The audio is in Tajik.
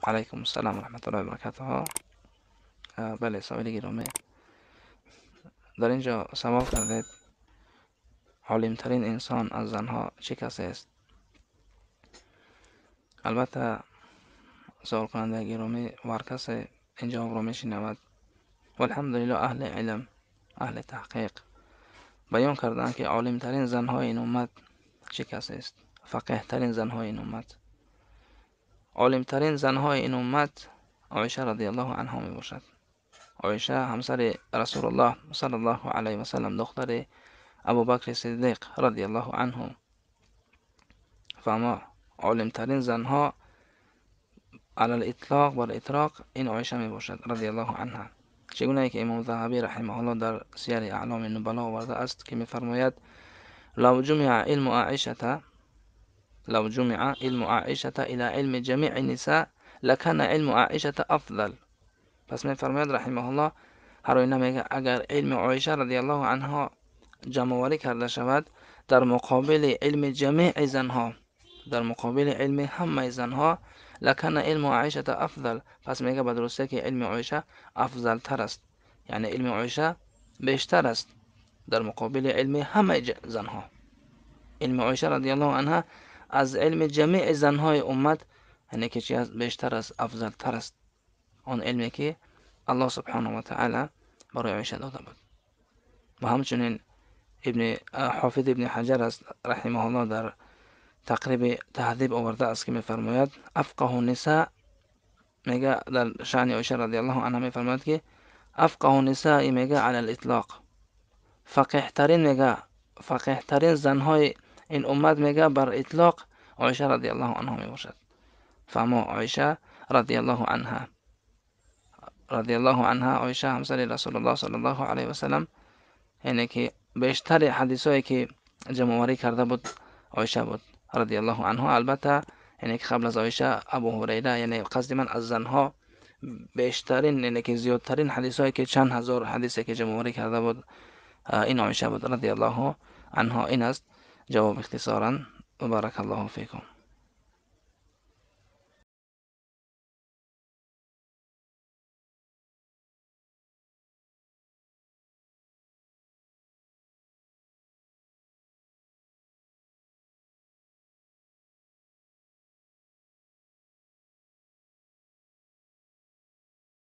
Алайкум ассалом ва раҳматуллоҳи ва баракатуҳ. Бале, саволи гиромӣ. Дар ин ҷо савол кардед, олимтарин инсон аз занҳо чӣ касе аст? Албатта, саволкунандаи гиромӣ ва ҳар касе ин ҷавобро мешинавад. Валҳамдулиллоҳ, аҳли илм, аҳли таҳқиқ баён кардаанд, ки олимтарин занҳои ин уммат чӣ касест, фақеҳтарин занҳои ин уммат. Олимтарин занҳои ин уммат Оиша радиаллоҳу анҳо мебошад. Оиша, ҳамсари Расулуллоҳ саллаллоҳу алайҳи васаллам, духтари Абубакри Сиддиқ радиаллоҳу анҳу. Фаҳмо, олимтарин занҳо алал итлоқ, бар итлоқ ин Оиша мебошад радиаллоҳу анҳа. Чӣ гунае ки Имом Заҳабӣ раҳимаҳуллоҳ дар Сияри аъломи нубало овардааст, ки мефармояд: лав ҷумиа илму Аишата, лав ҷумиа илму Аишата ила илми ҷамии ниса лакана илму Аишата афзал. Пас мефармояд раҳимаҳуллоҳ, ҳар оина мега, агар илми Оиша радиаллоҳу анҳо ҷамъоварӣ карда шавад дар муқобили илми ҷамии занҳо, дар муқобили илми ҳамаи занҳо, лакана илму Аишата афзал. Пас мега, ба дурустие ки илми Оиша афзалтар аст, яъне илми Оиша бештар аст дар муқобили илми ҳамаи занҳо. Илми Оиша радиаллоҳу анҳа аз илми ҷамии занҳои уммат, яъне ки чи аст, бештар аст, афзалтар аст. Он илме ки Аллоҳ субҳанаҳу ва таъала барои Оиша дода буд. Ва ҳамчунин ибни Ҳофиз Ибни Ҳаҷар аст раҳимаҳуллоҳ, дар Тақриби Таҳзиб овардааст, ки мефармояд: афқаҳу ниса, мега, дар шаъни Оиша радиаллоҳу анҳа мефармояд, ки афқаҳу нисаи, мега, алал итлоқ, фақеҳтарин, мега, фақеҳтарин занҳои ин уммат, мега, бар итлоқ Оиша радиаллоҳу анҳо мебошад. Фаҳмо, Оиша радиаллоҳу анҳа, радиаллоҳу анҳа, Оиша, ҳамсари Расулуллоҳ саллаллоҳу алайҳи васаллам, яъне ки бештари ҳадисҳое ки ҷамъоварӣ карда буд, Оиша буд радиаллоҳу анҳо. Албатта, яъне ки қабл аз Оиша Абу Ҳурайра, яъне қасди ман аз занҳо бештарин, яъне ки зиёдтарин ҳадисҳое ки чанд ҳазор ҳадисе ки ҷамъоварӣ карда буд, ин Оиша буд радиаллоҳу анҳо. Ин аст ҷавоб ихтисоран. Баракаллоҳу фикум.